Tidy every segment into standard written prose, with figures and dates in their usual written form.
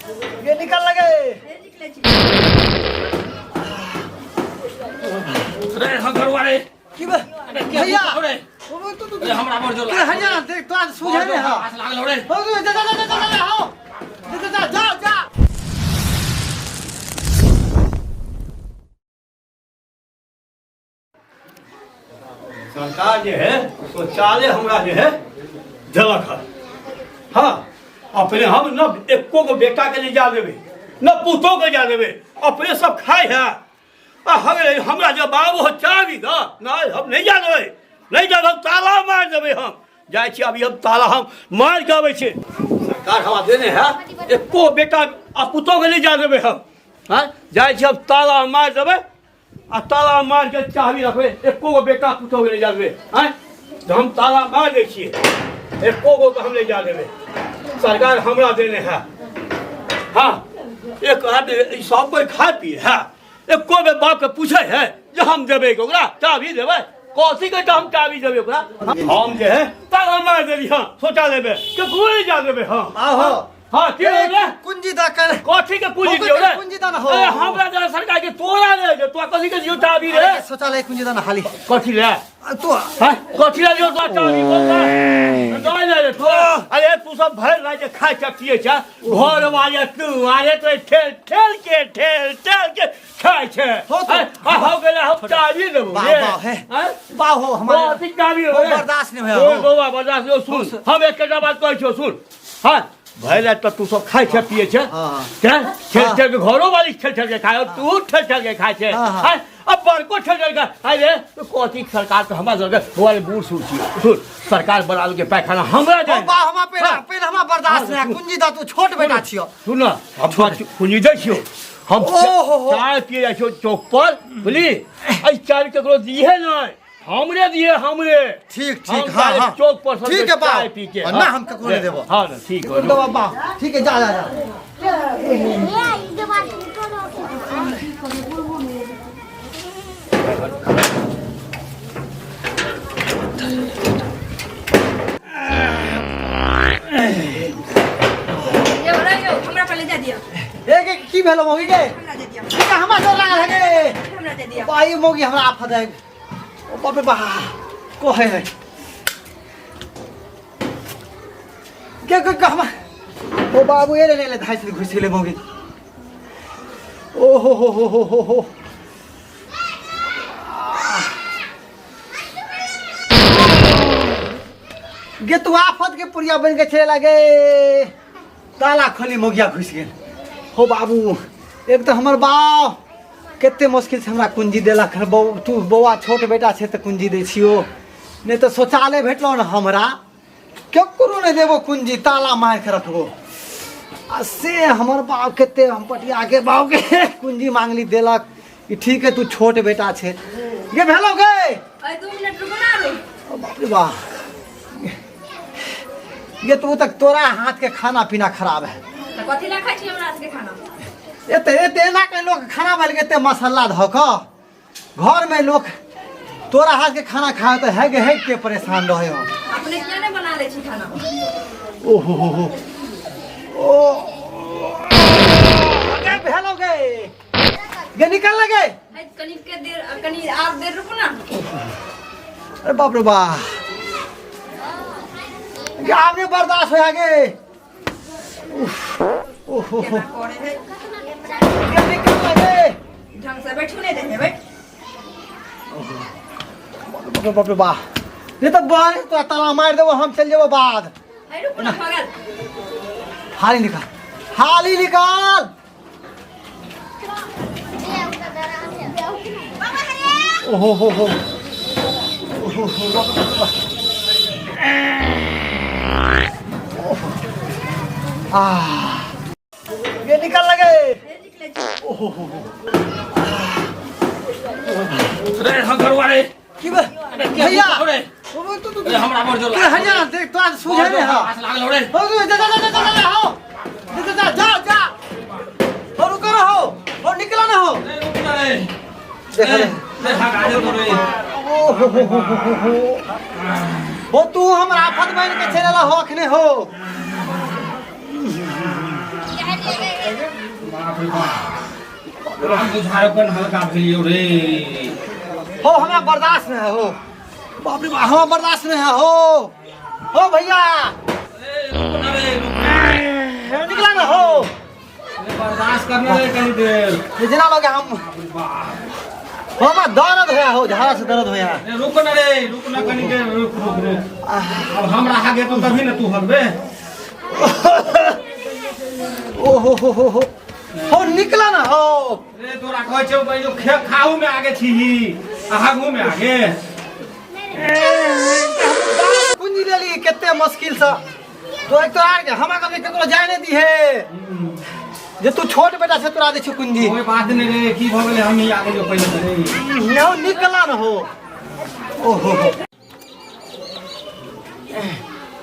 ये निकल लगे। निकले छी। रे हगरुआ रे। की बे भैया? रे। ओ तू तू रे, हमरा बड़ जोर तू हरियाणा देख तो आज सूझे नहीं हा। हाथ लागल हो रे। हो तू जा जा जा जा जा हो जा जा जा जा। सरकार जे है शौचालय हमरा जे है देलक हन। हाँ, अपने हम न एको गो बेटा के नहीं जा देबै, न पुतो के जा देबै, अपने सब खाए है। आ हगे हमरा जे बाबू हो चाबी द नहीं, हम नहीं जा देबै, नहीं जा, हम ताला मार देबै। हम जाइ छी अभी, हम ताला हम मार के अबै छी। सरकार हमरा देने है, एको बेटा आ पुतो के नहीं जा देबै हम। हाँ, जाइ छी हम, ताला मार देबै आ ताला मार के चाबी रखबै, एको गो बेटा पुतोह के नहि जा देबै। आँय, तऽ हम ताला मार दै छियै, एको गो के हम नहि जा देबै। सरकार हमरा देने है। हाँ, एक आदमी सब कोई खा पिए है, एको बेर बाप के पूछे है जे हम देबै के ओकरा चाबी देबै? कथी के हम चाबी देबै ओकरा? हम जे है ताला मार देली। हाँ, शौचालय में केकरो नहि जा देबै। हाँ। आहो। हाँ, की हो रे? कुंजी दा कर। कथी के कुंजी हो दियो रे? कुंजी दा ना हो। अरे हमरा जरा सरकार के तोरा रे जे तोरा कथी के दियो चाबी रे? अरे शौचालय कुंजी दा ना हाली। कथी ले? तू हां, कथी ले दियो तोरा चाबी? बोल ना नहीं नहीं तोरा। अरे तू सब भर रात के खाय छ पिए छ, घर वाले तू अरे तो ठेल ठेल के ठेल ठेल के खाय छ। हो तो। आ हो गेला, हम चाबी देबो वाह, रे। वाह, हे। हैं? वाह हो हमारे। कथी चाबी हो हो रे? बर्दाश्त नहीं होया, ओ हो। बौआ, बर्दाश्त नहीं हो, सुन, हम एकटा बात कहै छियौ, सुन। हाँ, भैला तऽ तू सब खाइ छै पिए छै। हाँ। तें ठेल हाँ। ठेल के घरो वाली ठेल ठेल के खाय, तू ठेल ठेल के खाय छै। हाँ, हाँ। हाँ, अब बड़को ठेल ठेल के आइ रे तो कथी सरकार तऽ हमरा सबके बौआ बूढ़ सूढ़ छियै, सुन, सरकार बना के पैखाना हमरा हो जाय। बा हमा पे हाँ। पे हमा बर्दाश्त नहीं है। कुंजी दा, तू छोट बेटा छियो। सुन न, हम तोरा कुंजी दै छियौ। हम ओ हो हो। चाय पिए जाइ छियौ चौक पर, बुझली? एहि चाय केकरो दिहे नहि, हमरे दिए, हमरे। ठीक हम ठीक, हाँ जाए हाँ। चौक पर सब ठीक है बा। चाय पी के। और ना हम ककरो नहीं देबो। हाँ ना, ठीक हो। दो बा, ठीक है, जा जा जा। यौ रे यौ, हमरा पहिले जा दिअ। ए के की भेलो मौगी के? हमरा दे दिअ। ठीक है, हमरा डर लागल है गे। हमरा दे दिअ। बाई मौगी हमरा आफत है। ओ बाप रे बा, कोहे है के के के हमरा ओ बाबू ए ले ले धाइस घुस गेले मौगी। ओ हो हो हो हो हो हो। गे तू आफत के पुरिया बन के छे लगे। ताला खोली मोगिया घुस गेल। हो बाबू, एक तऽ हमर बाप कते मुश्किल से हमरा कुंजी देलक हन। बौ तू बौआ छोट बेटा छै तऽ कुंजी दै छियो, नहि तऽ शौचालय भेटलो ने हमरा, केकरो नहि देबो कुंजी, ताला मारि के रखबो। आ से हमर बाप कते हम पटिया के बाप के कुंजी मांगली, देलक ई ठीक है तू छोट बेटा छै। गे भेलो गे? अरे 2 मिनट रुको ना रो। ओ बाप रे बा, ये तू तक तोरा हाथ के खाना पीना खराब है। तऽ कथी ला खाइ छी हमरा हाथ के खाना? एते एते एना के लोग खाना बन के एते मसाला धऽ कऽ घर में लोग तोरा हाथ के खाना खाए तऽ हेग हेग के परेशान रहे हो। अपने किया नहीं बना ले छी खाना? ओ हो हो हो, ओ गे भेलो गे? गे निकल लगे। है कनी के देर, कनी आर देर रुको ना। अरे बाप रे बा, गे आब नहीं बर्दाश्त हो गे। उफ, ओ हो हो। केना करे है? गे निकल लगे। ढंग से बैठू नहीं दे बैठ। बाप रे बाप रे बा, नहीं तो बाहर तो ताला मार देबो, हम चल जेबो बाद। है रुको ना भगल। हाली निकाल, हाली निकाल। ओहो हो हो, ओहो हो, बाप रे बाप। आ ये निकल लगे। है निकले छी। ओहो हो हो। रे हगरुआ रे। की बे भैया? रे। ओ तू तू रे, हमरा बड़ जोर तू हरियाणा देख तो आज सूझे नहीं हा। हाथ लागल हो रे। हो तू जा जा जा जा जा हो जा जा जा जा हो, रुको रहो हो, निकला ना हो। रे रुक ना रे। देख ले। रे हगा दे रे। ओ हो हो हो हो हो हो, तू हमर आफत बन के चलेला हो अखने हो। बाप रे बाप, राम बुझायो कन हल्का भेलियो रे। हो, हमरा बर्दाश्त नहीं है हो। बाप रे बाप, हमरा बर्दाश्त नहीं है हो। हो भैया। ए, रुक ना रे, रुक ना। निकला ना हो। ए, बर्दाश्त करना रे कनी देर। ये जना लगे हम। बाप रे बाप। हो, हमरा दर्द होया हो, झाड़ा से दर्द होया। ए, रुक ना रे, रुक ना कनी देर, रुक रुक रुक। अब हम रहा गए तो तभी ना तू हगबे। ओ हो हो हो हो हो, निकला ना हो। रे तोरा कहै छौ भाई जो खे खाऊ में आगे छीही आ हगू में आगे। कुंजी ले ली कते मुश्किल से। तो एक तो आर के हमरा कभी केकरो जाय नहीं दी है। जे तू छोट बेटा से तोरा दे छु कुंजी। कोई बात नहीं रे, की भ गेलै, हम ही आगे जो पहिले रे। नो निकला ना हो। ओ हो हो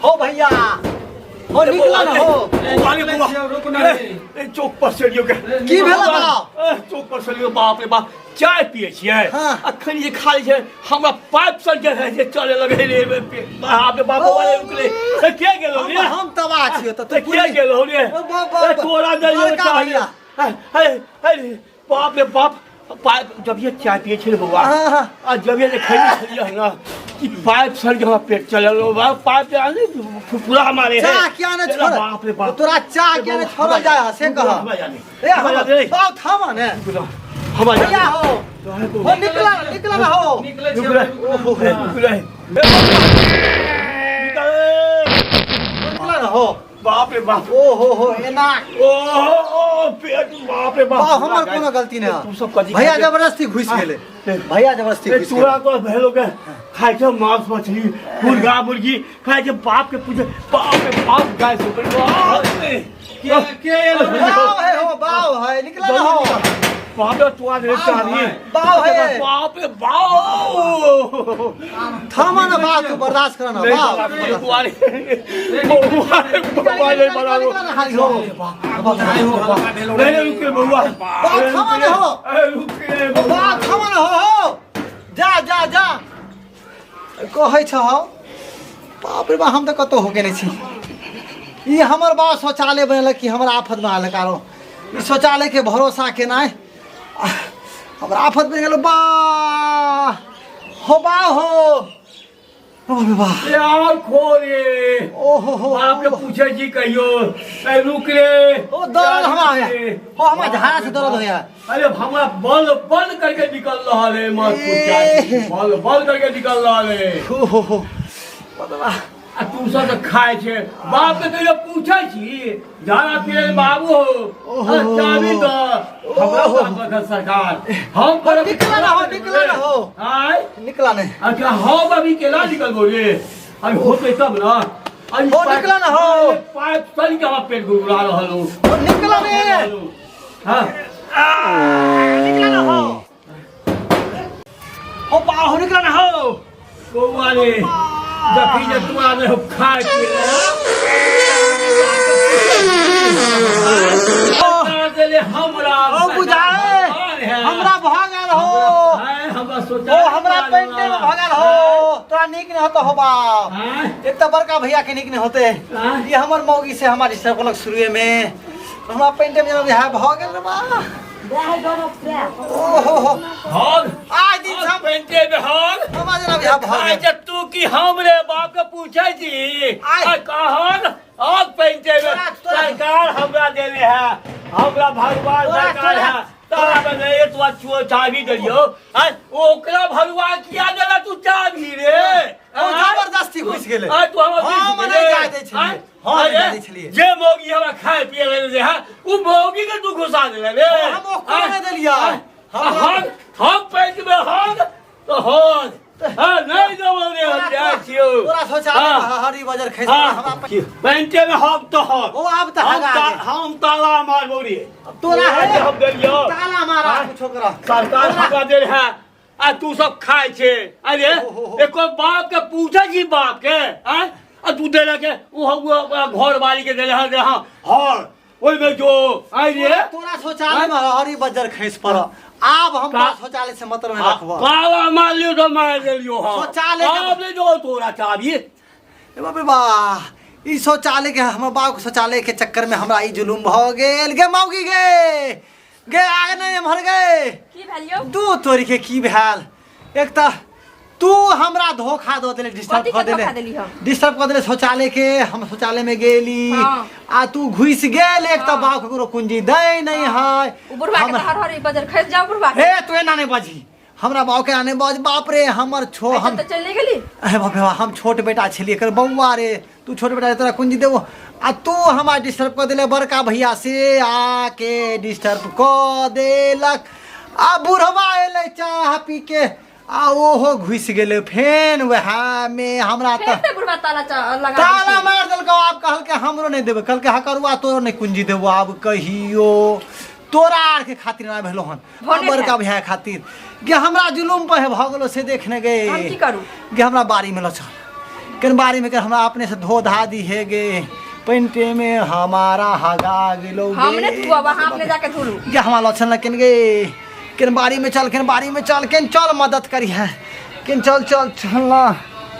हो भैया, हो निकला ना हो। आगे बौआ। रुक ना रे। ए, चौक पर से लियो के। की भेल बाप? ए, चौक पर से लियो, बाप रे बाप, चाय पिए छियै। हाँ। अखन जे खाली छै हमरा पाइप सर जे है जे चले लगे रे, बाप रे बाप, बौआ रे, रुकले। ए, के गेलो रे? हम तबाह छियो त ए, के गेलो रे? ओ, बाप, बाप, ए, तोरा दे बड़का भैया। अरे अरे बाप रे बाप, पाइप जब ये चाय पिए छे बौआ, हाँ, हाँ। आ जब ये खैली छलियै ना कि पाइप सर के हमरा पेट चलल हो, बाप, पाइप जे आने पूरा हमारे है। चाह किया ने छोड़? बाप रे बाप, तोरा चाह किया ने छोड़ल जाय है से कह। हमरा जाने। ए, हमरा हम जाने। बाप थामा ने। हमरा भैया जाने। हो हो, निकला निकला ना हो। निकले रुक रे, छियौ। रुक रे। निकल। निकला ना हो। बाप रे बाप। ओ हो हो, एना। ओ ओ पेट, बाप रे बाप। बाप, हमर कोनो गलती नहीं तू सब कथी भैया खाइ छै? जबरदस्ती घुस गेलै। भैया जबरदस्ती ए, घुस तोरा गेलै। तो भेलो के खाइ छै मांस मछली, मुर्गा मुर्गी खाइ छै, बाप के पूछे, बाप रे बाप, गाय से ऊपर, बाप रे। के के एलो रे? बाव है हो, बाव है, निकला ना हो। बाप रे, तोरा रे चाही। बाव है। बाप रे बाप। थामा ना बाव, तू बर्दाश्त कर ना नहीं, बाव। बौआ रे, बौआ रे, बौआ रे, बड़ा रो। निकला ना हाली हो। बुझायो हल्का भेलो रे। नहीं, नहीं, रुक रे बौआ। बाप, थामा ना हो। ए, रुक रे बौआ। बाप, थामा ना हो, हो। जा जा जा, कहै छ हौ। बाप रे बाप, हम तऽ कतहु होके नहि छी। ई हमर बाप शौचालय बनेलक कि हमरा आफत बना लेलक आरो। ई शौचालय के भरोसा केनाइ हमरा आफत बनि गेल। बा हो, बा हो, बाप रे बा। ए, और खो रे। ओ हो हो। बाप के पूछे छी कहियो। ए, रुक रे। ओ दर्द हमरा होया हो, हमरा झाड़ा से दर्द होया। अरे हमरा बल बल करके निकल रहल है, मत पूछ, बल बल करके निकल रहल है। हो हो हो, बदबा। आ तू सब तऽ खाइ छै, बाप के कहियो पूछै छी? झाड़ा पिए बाबू हो। ओहो। आ चाबी दऽ हमरा। बाप के सरकार हम करब। निकला ना हो, निकला ना हो। आय। निकला नहीं। अच्छा, हम अभी केना निकलबो रे? अभी होतै तब ना। अभी हो, निकला ना हो। पाइप सड़ के हमरा पेट गुड़गुड़ा रहल हो। ओ निकला नहीं। हाँ। निकला ना हो, हो बा हो, निकला ना हो। बौआ रे, जखी जे तू आने हो खाय पी ले हमरा। ओ बुझाए हमरा भऽ गेल हो। आय, हमरा सोचा। ओ हमरा पेंटे में भऽ गेल हो। तोरा नीक नहीं होतो हो बाप। आय। एक तऽ बड़का भैया के नीक नहीं होते। आय। ये हमर मौगी से हमारी सकलक शुरुए में हमरा पेंटे में जेना बुझाए भऽ गेल रे बा। ओ हो हो। हग। आइ दिन से हम पेंटे में हग। हमरा जेना बुझाए भऽ आय गेल। जे तू की हम रे बाप के पूछे छी? आय। आ कहन आग पेंटे में। तोरा- सरकार हमरा देने है, हमरा भगवान तोरा- सरकार तोरा- है तारा में नहीं तो छुओ चाबी देलियो। आय, ओकरा भगवान किया देला तू चाबी रे? ओ जबरदस्ती घुसि गेलै। आय, तू हमरा हम घुसि नहि गेलै। जाय दै छलियै। आय, हम नहि अरे, जाय दै छलियै। जे मौगी हमरा खाय पिए ले जे है, उ मौगी के तू घुसा देले रे। हम ओकरो आय, नहि देलियै। आय, हम पेट में हम तो हम हाँ नहीं देबो रे, हम जाइ छियौ। तोरा शौचालय हाँ। में हरी बजर खसि हाँ, हमरा पेंटे में हम तो हम। ओ आब तऽ हम हगा गेल। हम ताला मारबो रे। तोरा है हम देलियौ। ताला मारा। हाँ। कुछो करा। सरकार हमरा देल है आ तू सब खाय छे। अरे, हो, हो। एको बाप के पूछे छी बाप के? आँय? आ तू देले के ओ घर वाली के देले है, हाँ हर ओहिमे जो आइ रे। तोरा शौचालय में हरी बजर खसि पड़, आब हम तोरा शौचालय से मतलब नहीं रखबो। ताला मार लियो तो मार देलियो। हाँ, शौचालय के- आब ले जो तोरा चाबी। ए बाप रे बा, ई शौचालय के हमर बाप के शौचालय के चक्कर में हमरा ई जुलूम भऽ गेल। गे मौगी गे, गे आगे नहीं एम्हर गे। की भेल यौ? दू तोरी के की भेल? एक तऽ तू हमरा धोखा दऽ देले, डिस्टर्ब कथी के कऽ देले। धोखा देली हम? डिस्टर्ब कऽ देले शौचालय के। हम शौचालय में गेली हाँ। आ तू घुसि गेल। एक तऽ हाँ। बाप ककरो कुंजी दै नहीं है। ओ बुढ़वा के तऽ हर हर बजर खसि जाओ बुढ़वा के। हे तू एना नहीं बजही, हमरा बाप के आने बज। बाप रे हमर छो अच्छा हम तऽ चलि नहि गेली? अरे बाप रे बाप, हम छोट बेटा छलियै एकर। बौआ रे, तू छोट बेटा रे, तोरा कुंजी देबो आ तू हमरा डिस्टर्ब कऽ देले। बड़का भैया से आके डिस्टर्ब कऽ देलक आ बुढ़वा एलै चाह पी के आ ओहो घुसि गेलै फेन वएह मे। हमरा फेर तऽ तऽ बुढ़वा ताला लगा ताला देलकै। मार देलकौ। आब कहलकै हमरो नहि देबै, कहलकै हकरुआ तोरो नहि कुंजी देबो आब कहियो। तोरा आर के खातिर ना भेलो हन, भने बड़का भेल। भैया के खातिर गे हमरा जुलूम पर भऽ गेलो से देखने गे। हम की करू? गे हमरा बाड़ी में ल चल केन, बाड़ी में के हमरा अपने से धो धा दी हे गे। पेंटे में हमारा हगा गेलो गे। हम नहि धुअब, अहाँ अपने जाके धुलू। गे हमरा ल चल न केन गे, केन बाड़ी में चल, केन बाड़ी में चल, केन चल, मदद करी है केन, चल चल चल ना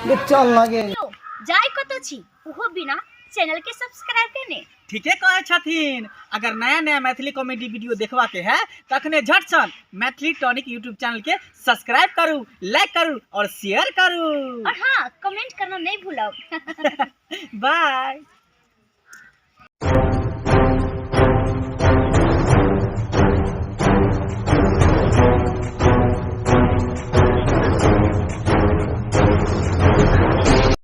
गे, चल ना गे। यौ, जाय कतऽ छी ओहो बिना चैनल के सब्सक्राइब केने? ठीके कहै छथिन। अगर नया नया मैथिली कॉमेडी वीडियो देखबा के है तखने झट सन मैथिली टॉनिक यूट्यूब चैनल के सब्सक्राइब करू, लाइक करू और शेयर करू। और हाँ, कमेंट करना नहीं भूलब। बाय।